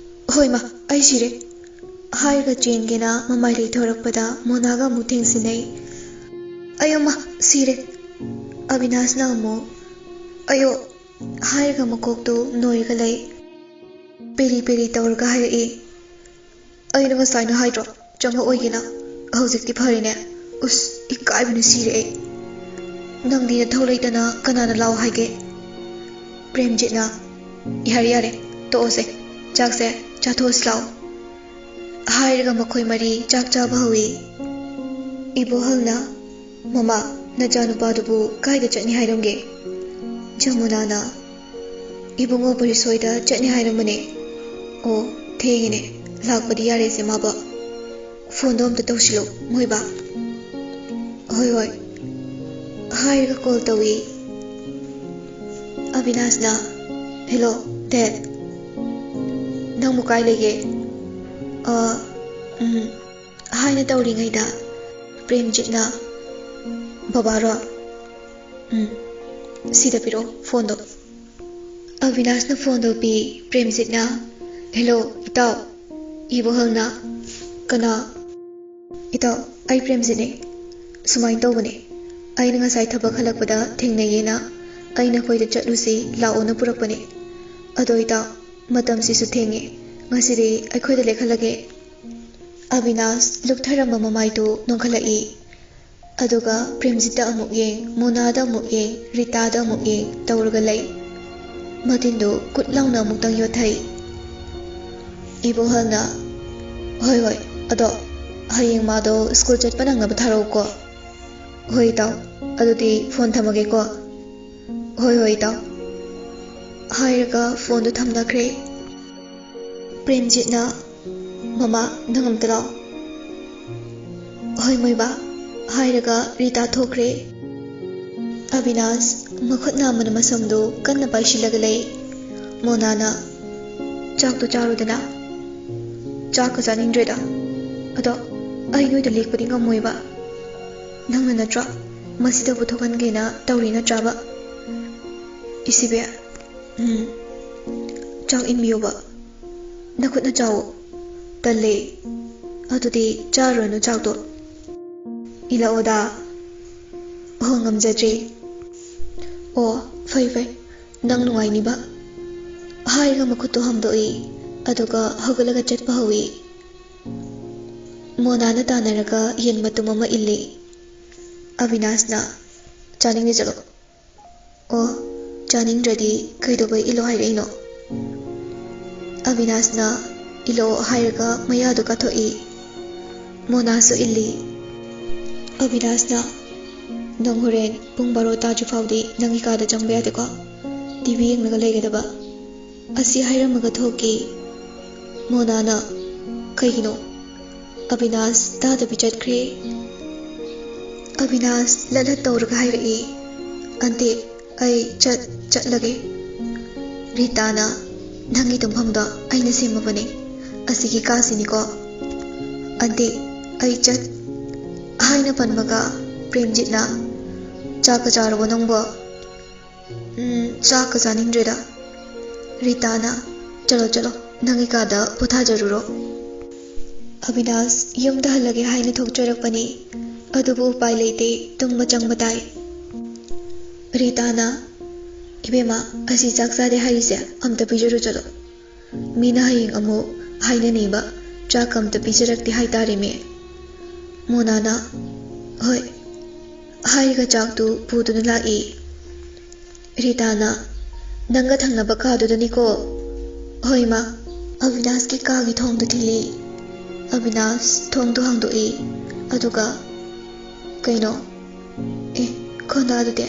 "ꯍꯣꯏ ꯃꯥ, ꯑꯩ ꯁꯤꯔꯦ" ꯍꯥꯏꯔꯒ ꯆꯦꯟꯒꯦꯅ ꯃꯃꯥꯏ ꯂꯩꯊꯣꯔꯛꯄꯗ ꯃꯣꯅꯥꯒ ꯑꯃꯨꯛ ꯊꯦꯡꯁꯤꯟꯅꯩ꯫ "ꯑꯌꯣ ꯃꯥ, ꯁꯤꯔꯦ!" ꯑꯕꯤꯅꯥꯁꯅ ꯑꯃꯨꯛ, "ꯑꯌꯣ" ꯍꯥꯏꯔꯒ ꯃꯀꯣꯛꯇꯨ ꯅꯣꯏꯔꯒ ꯂꯩ꯫ ꯄꯦꯔꯤ ꯄꯦꯔꯤ ꯇꯧꯔꯒ ꯍꯥꯏꯔꯛꯏ, "ꯑꯩꯅ ꯉꯁꯥꯏꯅ ꯍꯥꯏꯗ꯭ꯔꯣ ꯆꯪꯉꯛꯑꯣꯏꯒꯦꯅ? ꯍꯧꯖꯤꯛꯇꯤ ꯐꯔꯦꯅꯦ꯫ ꯎꯁ, ꯏꯀꯥꯏꯕꯅ ꯁꯤꯔꯦ ꯑꯩ꯫ ꯅꯪꯗꯤ ꯅꯊꯧ ꯂꯩꯇꯅ ꯀꯅꯥꯅ ꯂꯥꯛꯑꯣ ꯍꯥꯏꯒꯦ?" ꯄ꯭ꯔꯦꯝꯖꯤꯠꯅ, "ꯌꯥꯔꯦ, ꯌꯥꯔꯦ, ꯇꯣꯛꯑꯁꯦ, ꯆꯥꯛꯁꯦ ꯆꯥꯊꯣꯛꯑꯁꯤ ꯂꯥꯛꯑꯣ" ꯍꯥꯏꯔꯒ ꯃꯈꯣꯏ ꯃꯔꯤ ꯆꯥꯛ ꯆꯥꯕ ꯍꯧꯏ꯫ ꯏꯕꯣꯍꯜꯅ, "ꯃꯃꯥ, ꯅꯆꯥꯅꯨꯄꯥꯗꯨꯕꯨ ꯀꯥꯏꯗ ꯆꯠꯅꯤ ꯍꯥꯏꯔꯝꯒꯦ?" ꯖꯃꯨꯅꯥꯅ, "ꯏꯕꯨꯡꯉꯣ ꯄꯔꯤꯁꯣꯏꯗ ꯆꯠꯅꯤ ꯍꯥꯏꯔꯝꯕꯅꯦ꯫ ꯑꯣ, ꯊꯦꯡꯉꯦꯅꯦ, ꯂꯥꯛꯄꯗꯤ ꯌꯥꯔꯦꯁꯦ ꯃꯥꯕꯣ꯫ ꯐꯣꯟꯗꯣ ꯑꯝꯇ ꯇꯧꯁꯤꯜꯂꯨ, ꯃꯣꯏꯕꯥ꯫" "ꯍꯣꯏ, ꯍꯣꯏ꯫" ꯍꯥꯏꯔꯒ ꯀꯣꯜ ꯇꯧꯏ꯫ ꯑꯕꯤꯅꯥꯁꯅ, "ꯍꯦꯜꯂꯣ, ꯗꯦꯗ꯫ ꯅꯪꯕꯨ ꯀꯥꯏ ꯂꯩꯒꯦ?" "ꯑ, ꯎꯝ," ꯍꯥꯏꯅ ꯇꯧꯔꯤꯉꯩꯗ ꯄ꯭ꯔꯦꯝꯖꯤꯠꯅ, "ꯕꯕꯥꯔꯣ?" "ꯎꯝ, ꯁꯤꯗ ꯄꯤꯔꯛꯑꯣ ꯐꯣꯟꯗꯣ꯫" ꯑꯕꯤꯅꯥꯁꯅ ꯐꯣꯟꯗꯣ ꯄꯤ꯫ ꯄ꯭ꯔꯦꯝꯖꯤꯠꯅ, "ꯍꯦꯜꯂꯣ, ꯏꯇꯥꯎ꯫" ꯏꯕꯣꯍꯜꯅ, "ꯀꯅꯥ?" "ꯏꯇꯥꯎ, ꯑꯩ ꯄ꯭ꯔꯦꯝꯖꯤꯠꯅꯦ꯫ ꯁꯨꯃꯥꯏꯅ ꯇꯧꯕꯅꯦ, ꯑꯩꯅ ꯉꯁꯥꯏ ꯊꯕꯛ ꯍꯜꯂꯛꯄꯗ ꯊꯦꯡꯅꯩꯌꯦꯅ ꯑꯩ ꯅꯈꯣꯏꯗ ꯆꯠꯂꯨꯁꯤ ꯂꯥꯛꯑꯣꯅ ꯄꯨꯔꯛꯄꯅꯦ꯫ ꯑꯗꯣ ꯏꯇꯥꯎ, ꯃꯇꯝꯁꯤꯁꯨ ꯊꯦꯡꯉꯦ, ꯉꯁꯤꯗꯤ ꯑꯩꯈꯣꯏꯗ ꯂꯦꯛꯍꯜꯂꯒꯦ꯫" ꯑꯕꯤꯅꯥꯁ ꯂꯨꯞꯊꯔꯝꯕ ꯃꯃꯥꯏꯗꯨ ꯅꯣꯡꯈꯠꯂꯛꯏ꯫ ꯑꯗꯨꯒ ꯄ꯭ꯔꯦꯝꯖꯤꯠꯇ ꯑꯃꯨꯛ ꯌꯦꯡ, ꯃꯣꯅꯥꯗ ꯑꯃꯨꯛ ꯌꯦꯡ, ꯔꯤꯇꯥꯗ ꯑꯃꯨꯛ ꯌꯦꯡ ꯇꯧꯔꯒ ꯂꯩ꯫ ꯃꯇꯤꯟꯗꯨ ꯀꯨꯠ ꯂꯥꯎꯅ ꯑꯃꯨꯛꯇꯪ ꯌꯣꯠꯊꯩ꯫ ꯏꯕꯣꯍꯜꯅ, "ꯍꯣꯏ, ꯍꯣꯏ, ꯑꯗꯣ ꯍꯌꯦꯡ ꯃꯥꯗꯣ ꯁ꯭ꯀꯨꯜ ꯆꯠꯄ ꯅꯪꯅꯕ ꯊꯥꯔꯛꯎꯀꯣ꯫" "ꯍꯣꯏ ꯏꯇꯥꯎ, ꯑꯗꯨꯗꯤ ꯐꯣꯟ ꯊꯝꯃꯒꯦꯀꯣ꯫" "ꯍꯣꯏ, ꯍꯣꯏ ꯏꯇꯥꯎ꯫" ꯍꯥꯏꯔꯒ ꯐꯣꯟꯗꯨ ꯊꯝꯅꯈ꯭ꯔꯦ꯫ ꯄ꯭ꯔꯦꯝꯖꯤꯠꯅ, "ꯃꯃꯥ, ꯅꯪ ꯑꯝꯇ ꯂꯥꯛꯑꯣ꯫" "ꯍꯣꯏ, ꯃꯣꯏꯕꯥ꯫" ꯍꯥꯏꯔꯒ ꯔꯤꯇꯥ ꯊꯣꯛꯈ꯭ꯔꯦ꯫ ꯑꯕꯤꯅꯥꯁ ꯃꯈꯨꯠ ꯅꯥꯝꯃꯅ ꯃꯁꯝꯗꯨ ꯀꯟꯅ ꯄꯥꯏꯁꯤꯜꯂꯒ ꯂꯩ꯫ ꯃꯣꯅꯥꯅ, "ꯆꯥꯛꯇꯨ ꯆꯥꯔꯨꯗꯅ꯫" "ꯆꯥꯛꯀ ꯆꯥꯅꯤꯡꯗ꯭ꯔꯦꯗ꯫ ꯑꯗꯣ ꯑꯩ ꯅꯣꯏꯗ ꯂꯦꯛꯄꯗꯤ ꯉꯝꯃꯣꯏꯕ꯫ ꯅꯪꯅ ꯅꯠꯇ꯭ꯔꯣ ꯃꯁꯤꯗꯕꯨ ꯊꯣꯛꯍꯟꯒꯦꯅ ꯇꯧꯔꯤ ꯅꯠꯇ꯭ꯔꯥꯕ? ꯏꯁꯤꯕꯤ, ꯎꯝ, ꯆꯥꯛ ꯏꯟꯕꯤꯌꯣꯕ꯫ ꯅꯈꯨꯠꯅ ꯆꯥꯎꯑꯣ꯫" "ꯇꯜꯂꯦ꯫ ꯑꯗꯨꯗꯤ ꯆꯥꯔꯨꯔꯅꯨ ꯆꯥꯛꯇꯣ꯫" "ꯏꯜꯂꯛꯑꯣꯗ꯫" "ꯑꯣ, ꯉꯝꯖꯗ꯭ꯔꯦ꯫" "ꯑꯣ, ꯐꯩ, ꯐꯩ꯫ ꯅꯪ ꯅꯨꯡꯉꯥꯏꯅꯤꯕ꯫" ꯍꯥꯏꯔꯒ ꯃꯈꯨꯠꯇꯣ ꯍꯥꯝꯗꯣꯛꯏ꯫ ꯑꯗꯨꯒ ꯍꯧꯒꯠꯂꯒ ꯆꯠꯄ ꯍꯧꯏ꯫ ꯃꯣꯅꯥꯅ ꯇꯥꯟꯅꯔꯒ ꯌꯦꯟ ꯃꯇꯨꯝ ꯑꯃ ꯏꯜꯂꯤ꯫ ꯑꯕꯤꯅꯥꯁꯅ, "ꯆꯥꯅꯤꯡꯗꯦ ꯆꯠꯂꯣ꯫" "ꯑꯣ, ꯆꯥꯅꯤꯡꯗ꯭ꯔꯗꯤ ꯀꯩꯗꯧꯕꯩ ꯏꯜꯂꯣ ꯍꯥꯏꯔꯛꯏꯅꯣ?" ꯑꯕꯤꯅꯥꯁꯅ ꯏꯜꯂꯣ ꯍꯥꯏꯔꯒ ꯃꯌꯥꯗꯨ ꯀꯥꯊꯣꯛꯏ꯫ ꯃꯣꯅꯥꯁꯨ ꯏꯜꯂꯤ꯫ ꯑꯕꯤꯅꯥꯁꯅ, ꯅꯪ ꯍꯣꯔꯦꯟ ꯄꯨꯡ ꯕꯥꯔꯣ ꯇꯥꯗ꯭ꯔꯤ ꯐꯥꯎꯗꯤ ꯅꯪꯒꯤ ꯀꯥꯗ ꯆꯪꯕ ꯌꯥꯗꯦꯀꯣ꯫ ꯇꯤ ꯚꯤ ꯌꯦꯡꯂꯒ ꯂꯩꯒꯗꯕ꯫ ꯑꯁꯤ ꯍꯥꯏꯔꯝꯃꯒ ꯊꯣꯛꯈꯤ꯫ ꯃꯣꯅꯥꯅ, "ꯀꯩꯒꯤꯅꯣ?" ꯑꯕꯤꯅꯥꯁ ꯇꯥꯗꯕꯤ ꯆꯠꯈ꯭ꯔꯦ꯫ ꯑꯕꯤꯅꯥꯁ ꯂꯠ ꯂꯠ ꯇꯧꯔꯒ ꯍꯥꯏꯔꯛꯏ, "ꯑꯟꯇꯤ, ꯑꯩ ꯆꯠ-, ꯆꯠꯂꯒꯦ꯫ ꯔꯤꯇꯥꯅ, ꯅꯪꯒꯤ ꯇꯨꯝꯐꯝꯗꯣ ꯑꯩꯅ ꯁꯦꯝꯃꯕꯅꯦ꯫ ꯑꯁꯤꯒꯤ ꯀꯥꯁꯤꯅꯤꯀꯣ꯫ ꯑꯟꯇꯤ, ꯑꯩ ꯆꯠ-," ꯍꯥꯏꯅ ꯄꯟꯕꯒ ꯄ꯭ꯔꯦꯝꯖꯤꯠꯅ, "ꯆꯥꯛꯀ ꯆꯥꯔꯕꯣ ꯅꯪꯕꯣ?" "ꯎꯝ, ꯆꯥꯛꯀ ꯆꯥꯅꯤꯡꯗ꯭ꯔꯦꯗ꯫" ꯔꯤꯇꯥꯅ, "ꯆꯠꯂꯣ, ꯆꯠꯂꯣ, ꯅꯪꯒꯤ ꯀꯥꯗ ꯄꯣꯊꯥꯖꯔꯨꯔꯣ꯫" ꯑꯕꯤꯅꯥꯁ ꯌꯨꯝꯗ ꯍꯜꯂꯒꯦ ꯍꯥꯏꯅ ꯊꯣꯛꯆꯔꯛꯄꯅꯤ, ꯑꯗꯨꯕꯨ ꯎꯄꯥꯏ ꯂꯩꯇꯦ, ꯇꯨꯝꯕ ꯆꯪꯕ ꯇꯥꯏ꯫ ꯔꯤꯇꯥꯅ, "ꯏꯕꯦꯝꯃ, ꯑꯁꯤ ꯆꯥꯛ ꯆꯥꯗꯦ ꯍꯥꯏꯔꯤꯁꯦ ꯑꯝꯇ ꯄꯤꯖꯔꯨ ꯆꯠꯂꯣ꯫ ꯃꯤꯅ ꯍꯌꯦꯡ ꯑꯃꯨꯛ ꯍꯥꯏꯅꯅꯤꯕ, ꯆꯥꯛ ꯑꯝꯇ ꯄꯤꯖꯔꯛꯇꯦ ꯍꯥꯏꯇꯥꯔꯦꯃꯤ꯫" ꯃꯣꯅꯥꯅ, "ꯍꯣꯏ꯫" ꯍꯥꯏꯔꯒ ꯆꯥꯛꯇꯨ ꯄꯨꯗꯨꯅ ꯂꯥꯛꯏ꯫ ꯔꯤꯇꯥꯅ, "ꯅꯪꯒ ꯊꯪꯅꯕ ꯀꯥꯗꯨꯗꯅꯤꯀꯣ?" "ꯍꯣꯏ, ꯃꯥ꯫" ꯑꯕꯤꯅꯥꯁꯀꯤ ꯀꯥꯒꯤ ꯊꯣꯡꯗꯨ ꯊꯤꯜꯂꯤ꯫ ꯑꯕꯤꯅꯥꯁ ꯊꯣꯡꯗꯨ ꯍꯥꯡꯗꯣꯛꯏ꯫ ꯑꯗꯨꯒ, "ꯀꯩꯅꯣ? ꯑꯦ, ꯈꯣꯟꯗꯥꯗꯨꯗꯤ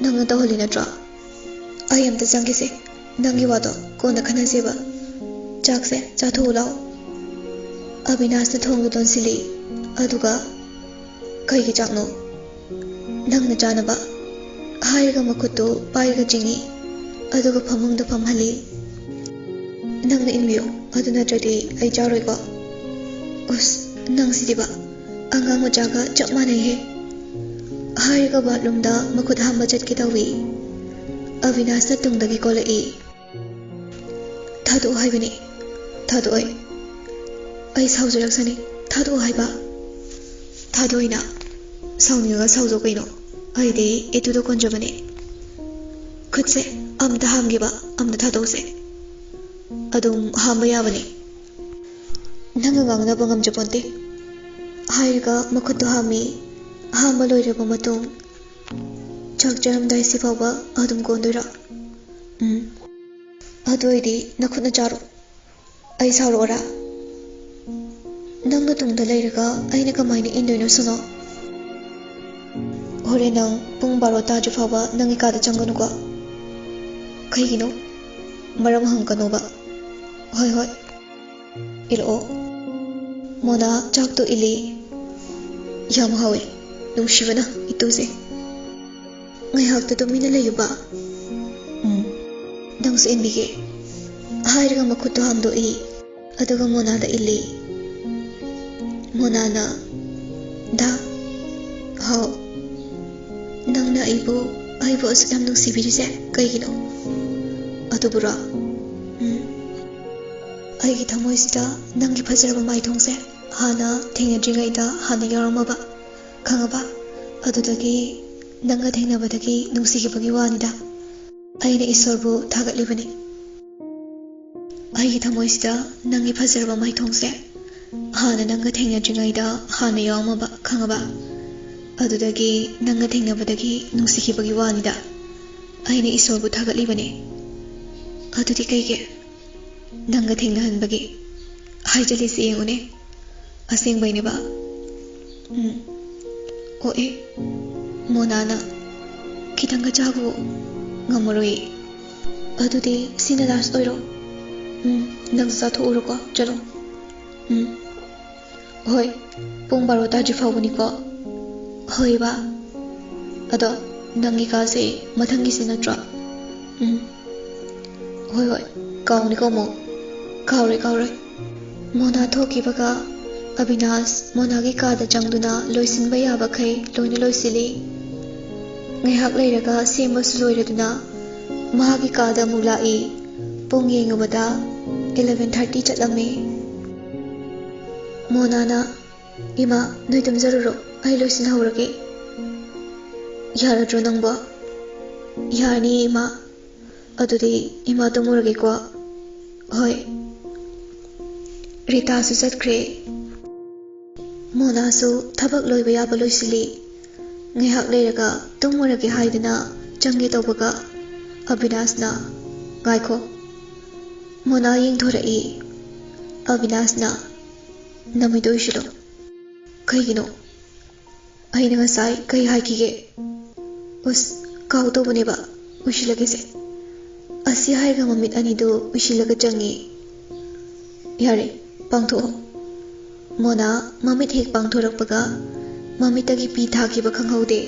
ꯅꯪꯅ ꯇꯧꯍꯜꯂꯤ ꯅꯠꯇ꯭ꯔꯣ? ꯑꯩ ꯑꯝꯇ ꯆꯪꯒꯦꯁꯦ꯫ ꯅꯪꯒꯤ ꯋꯥꯗꯣ ꯀꯣꯟꯅ ꯈꯟꯅꯁꯦꯕ꯫ ꯆꯥꯛꯁꯦ ꯆꯥꯊꯣꯛꯎ ꯂꯥꯎ꯫" ꯑꯕꯤꯅꯥꯁꯅ ꯊꯣꯡꯗꯨ ꯂꯣꯟꯁꯤꯜꯂꯤ꯫ ꯑꯗꯨꯒ, "ꯀꯩꯒꯤ ꯆꯥꯛꯅꯣ? ꯅꯪꯅ ꯆꯥꯅꯕ꯫" ꯍꯥꯏꯔꯒ ꯃꯈꯨꯠꯇꯨ ꯄꯥꯏꯔꯒ ꯆꯤꯡꯏ꯫ ꯑꯗꯨꯒ ꯐꯃꯨꯡꯗ ꯐꯝꯍꯜꯂꯤ꯫ "ꯅꯪꯅ ꯏꯟꯕꯤꯌꯨ, ꯑꯗꯨ ꯅꯠꯇ꯭ꯔꯗꯤ ꯑꯩ ꯆꯥꯔꯣꯏꯀꯣ꯫" "ꯎꯁ, ꯅꯪꯁꯤꯗꯤꯕ, ꯑꯉꯥꯡ ꯃꯆꯥꯒ ꯆꯞ ꯃꯥꯟꯅꯩꯍꯦ꯫" ꯍꯥꯏꯔꯒ ꯕꯥꯠꯔꯨꯝꯗ ꯃꯈꯨꯠ ꯍꯥꯝꯕ ꯆꯠꯀꯦ ꯇꯧꯏ꯫ ꯑꯕꯤꯅꯥꯁꯅ ꯇꯨꯡꯗꯒꯤ ꯀꯣꯜꯂꯛꯏ꯫ "ꯊꯥꯗꯣꯛꯑꯣ ꯍꯥꯏꯕꯅꯤ, ꯊꯥꯗꯣꯛꯑꯣꯏ꯫ ꯑꯩ ꯁꯥꯎꯖꯔꯛꯁꯅꯤ, ꯊꯥꯗꯣꯛꯑꯣ ꯍꯥꯏꯕ꯫" "ꯊꯥꯗꯣꯛꯑꯣꯏꯅ, ꯁꯥꯎꯅꯤꯡꯉꯒ ꯁꯥꯎꯖꯧ ꯀꯩꯅꯣ, ꯑꯩꯗꯤ ꯏꯇꯨꯗ ꯀꯣꯟꯖꯕꯅꯤ꯫ ꯈꯨꯠꯁꯦ ꯑꯝꯇ ꯍꯥꯝꯒꯦꯕ, ꯑꯝꯇ ꯊꯥꯗꯣꯛꯁꯦ꯫ ꯑꯗꯨꯝ ꯍꯥꯝꯕ ꯌꯥꯕꯅꯤ꯫" "ꯅꯪꯅ ꯉꯥꯡꯅꯕ ꯉꯝꯖꯄꯣꯟꯇꯦ꯫" ꯍꯥꯏꯔꯒ ꯃꯈꯨꯠꯇꯨ ꯍꯥꯝꯃꯤ꯫ ꯍꯥꯝꯕ ꯂꯣꯏꯔꯕ ꯃꯇꯨꯡ, "ꯆꯥꯛ ꯆꯥꯔꯝꯗꯥꯏꯁꯤ ꯐꯥꯎꯕ ꯑꯗꯨꯝ ꯀꯣꯟꯗꯣꯏꯔꯣ?" "ꯎꯝ꯫" "ꯑꯗꯨ ꯑꯣꯏꯗꯤ ꯅꯈꯨꯠꯅ ꯆꯥꯔꯣ꯫ ꯑꯩ ꯁꯥꯎꯔꯛꯑꯣꯔꯥ? ꯅꯪꯅ ꯇꯨꯡꯗ ꯂꯩꯔꯒ ꯑꯩꯅ ꯀꯃꯥꯏꯅ ꯏꯟꯗꯣꯏꯅꯣ ꯁꯨꯅꯣ?" ꯍꯣꯔꯦꯟ ꯅꯪ ꯄꯨꯡ ꯕꯥꯔꯣ ꯇꯥꯗ꯭ꯔꯤ ꯐꯥꯎꯕ ꯅꯪꯒꯤ ꯀꯥꯗ ꯆꯪꯒꯅꯨꯀꯣ꯫ ꯀꯩꯒꯤꯅꯣ? ꯃꯔꯝ ꯍꯪꯒꯅꯣꯕ꯫ ꯍꯣꯏ, ꯍꯣꯏ꯫ ꯏꯜꯂꯛꯑꯣ꯫ ꯃꯣꯅꯥ ꯆꯥꯛꯇꯣ ꯏꯜꯂꯤ꯫ ꯌꯥꯝ ꯍꯥꯎꯋꯦ꯫ ꯅꯨꯡꯁꯤꯕꯅ ꯏꯇꯨꯁꯦ꯫ ꯉꯥꯏꯍꯥꯛꯇ ꯇꯨꯃꯤꯟꯅ ꯂꯩꯌꯨꯕ꯫ ꯎꯝ꯫ ꯅꯪꯁꯨ ꯏꯟꯕꯤꯒꯦ꯫ ꯍꯥꯏꯔꯒ ꯃꯈꯨꯠꯇꯣ ꯍꯥꯝꯗꯣꯛꯏ꯫ ꯑꯗꯨꯒ ꯃꯣꯅꯥꯗ ꯏꯜꯂꯤ꯫ ꯃꯣꯅꯥꯅ, "ꯗꯥ, ꯍꯥꯎ, ꯅꯪꯅ ꯑꯩꯕꯨ, ꯑꯩꯕꯨ ꯑꯁꯨꯛ ꯌꯥꯝ ꯅꯨꯡꯁꯤꯕꯤꯔꯤꯁꯦ ꯀꯩꯒꯤꯅꯣ? ꯑꯗꯨꯕꯨꯔꯣ? ꯎꯝ꯫ ꯑꯩꯒꯤ ꯊꯃꯣꯏꯁꯤꯗ ꯅꯪꯒꯤ ꯐꯖꯔꯕ ꯃꯥꯏꯊꯣꯡꯁꯦ ꯍꯥꯟꯅ ꯊꯦꯡꯅꯗ꯭ꯔꯤꯉꯩꯗ ꯍꯥꯟꯅ ꯌꯥꯎꯔꯝꯃꯕ, ꯈꯪꯉꯕ? ꯑꯗꯨꯗꯒꯤ, ꯅꯪꯒ ꯊꯦꯡꯅꯕꯗꯒꯤ ꯅꯨꯡꯁꯤꯈꯤꯕꯒꯤ ꯋꯥꯅꯤꯗ꯫ ꯑꯩꯅ ꯏꯁꯣꯔꯕꯨ ꯊꯥꯒꯠꯂꯤꯕꯅꯤ꯫ ꯑꯩꯒꯤ ꯊꯃꯣꯏꯁꯤꯗ ꯅꯪꯒꯤ ꯐꯖꯔꯕ ꯃꯥꯏꯊꯣꯡꯁꯦ ꯍꯥꯟꯅ ꯅꯪꯒ ꯊꯦꯡꯅꯗ꯭ꯔꯤꯉꯩꯗ ꯍꯥꯟꯅ ꯌꯥꯎꯔꯝꯃꯕ, ꯈꯪꯉꯕ? ꯑꯗꯨꯗꯒꯤ ꯅꯪꯒ ꯊꯦꯡꯅꯕꯗꯒꯤ ꯅꯨꯡꯁꯤꯈꯤꯕꯒꯤ ꯋꯥꯅꯤꯗ꯫ ꯑꯩꯅ ꯏꯁꯣꯔꯕꯨ ꯊꯥꯒꯠꯂꯤꯕꯅꯤ꯫ ꯑꯗꯨꯗꯤ ꯀꯩꯒꯤ? ꯅꯪꯒ ꯊꯦꯡꯅꯍꯟꯕꯒꯤ ꯍꯥꯏꯖꯜꯂꯤꯁꯤ ꯌꯦꯡꯉꯨꯅꯦ꯫ ꯑꯁꯦꯡꯕꯩꯅꯦꯕ?" ꯎꯝ꯫ ꯑꯣ ꯑꯦ, ꯃꯣꯅꯥꯅ, "ꯈꯤꯇꯪꯒ ꯆꯥꯈꯣ, ꯉꯝꯃꯔꯣꯏ꯫ ꯑꯗꯨꯗꯤ ꯁꯤꯅ ꯂꯥꯁ ꯑꯣꯏꯔꯣ꯫ ꯎꯝ, ꯅꯪꯁꯨ ꯆꯥꯊꯣꯛꯎꯔꯣꯀꯣ, ꯆꯠꯂꯣ꯫ ꯎꯝ꯫ ꯍꯣꯏ, ꯄꯨꯡ ꯕꯥꯔꯣ ꯇꯥꯗ꯭ꯔꯤ ꯐꯥꯎꯕꯅꯤꯀꯣ?" "ꯍꯣꯏ, ꯕꯥ꯫ ꯑꯗꯣ ꯅꯪꯒꯤ ꯀꯥꯁꯦ ꯃꯊꯪꯒꯤꯁꯤ ꯅꯠꯇ꯭ꯔꯣ?" ꯎꯝ꯫ "ꯍꯣꯏ, ꯍꯣꯏ, ꯀꯥꯎꯅꯤꯀꯣ ꯑꯃꯨꯛ꯫ ꯀꯥꯎꯔꯣꯏ, ꯀꯥꯎꯔꯣꯏ꯫" ꯃꯣꯅꯥ ꯊꯣꯛꯈꯤꯕꯒ ꯑꯕꯤꯅꯥꯁ ꯃꯣꯅꯥꯒꯤ ꯀꯥꯗ ꯆꯪꯗꯨꯅ ꯂꯣꯏꯁꯤꯟꯕ ꯌꯥꯕꯈꯩ ꯂꯣꯏꯅ ꯂꯣꯏꯁꯤꯜꯂꯤ꯫ ꯉꯥꯏꯍꯥꯛ ꯂꯩꯔꯒ ꯁꯦꯝꯕꯁꯨ ꯂꯣꯏꯔꯗꯨꯅ ꯃꯍꯥꯛꯀꯤ ꯀꯥꯗ ꯑꯃꯨꯛ ꯂꯥꯛꯏ꯫ ꯄꯨꯡ ꯌꯦꯡꯉꯨꯕꯗ eleven thirty ꯆꯠꯂꯝꯃꯤ꯫ ꯃꯣꯅꯥꯅ, "ꯏꯃꯥ, ꯅꯣꯏ ꯇꯨꯝꯖꯔꯨꯔꯣ, ꯑꯩ ꯂꯣꯏꯁꯤꯟꯍꯧꯔꯒꯦ꯫" "ꯌꯥꯔꯗ꯭ꯔꯣ ꯅꯪꯕꯣ?" "ꯌꯥꯔꯅꯤ, ꯏꯃꯥ꯫ ꯑꯗꯨꯗꯤ ꯏꯃꯥ ꯇꯨꯝꯃꯨꯔꯒꯦꯀꯣ꯫" "ꯍꯣꯏ꯫" ꯔꯤꯇꯥꯁꯨ ꯆꯠꯈ꯭ꯔꯦ꯫ ꯃꯣꯅꯥꯁꯨ ꯊꯕꯛ ꯂꯣꯏꯕ ꯌꯥꯕ ꯂꯣꯏꯁꯤꯜꯂꯤ꯫ ꯉꯥꯏꯍꯥꯛ ꯂꯩꯔꯒ ꯇꯨꯝꯃꯨꯔꯒꯦ ꯍꯥꯏꯗꯨꯅ ꯆꯪꯒꯦ ꯇꯧꯕꯒ ꯑꯕꯤꯅꯥꯁꯅ, "ꯉꯥꯏꯈꯣ꯫" ꯃꯣꯅꯥ ꯌꯦꯡꯊꯣꯔꯛꯏ꯫ ꯑꯕꯤꯅꯥꯁꯅ, "ꯅꯃꯤꯠꯇꯣ ꯎꯏꯁꯤꯜꯂꯣ꯫" "ꯀꯩꯒꯤꯅꯣ?" ꯑꯩꯅ ꯉꯁꯥꯏ ꯀꯩ ꯍꯥꯏꯈꯤꯒꯦ? ꯑꯁ, ꯀꯥꯎ ꯇꯧꯕꯅꯦꯕ꯫ ꯎꯏꯁꯤꯜꯂꯒꯦꯁꯦ꯫ ꯑꯁꯤ ꯍꯥꯏꯔꯒ ꯃꯃꯤꯠ ꯑꯅꯤꯗꯨ ꯎꯏꯁꯤꯜꯂꯒ ꯆꯪꯉꯤ꯫ ꯌꯥꯔꯦ, ꯄꯥꯡꯊꯣꯛꯑꯣ꯫ ꯃꯣꯅꯥ ꯃꯃꯤꯠ ꯍꯦꯛ ꯄꯥꯡꯊꯣꯔꯛꯄꯒ ꯃꯃꯤꯠꯇꯒꯤ ꯄꯤ ꯊꯥꯈꯤꯕ ꯈꯪꯍꯧꯗꯦ꯫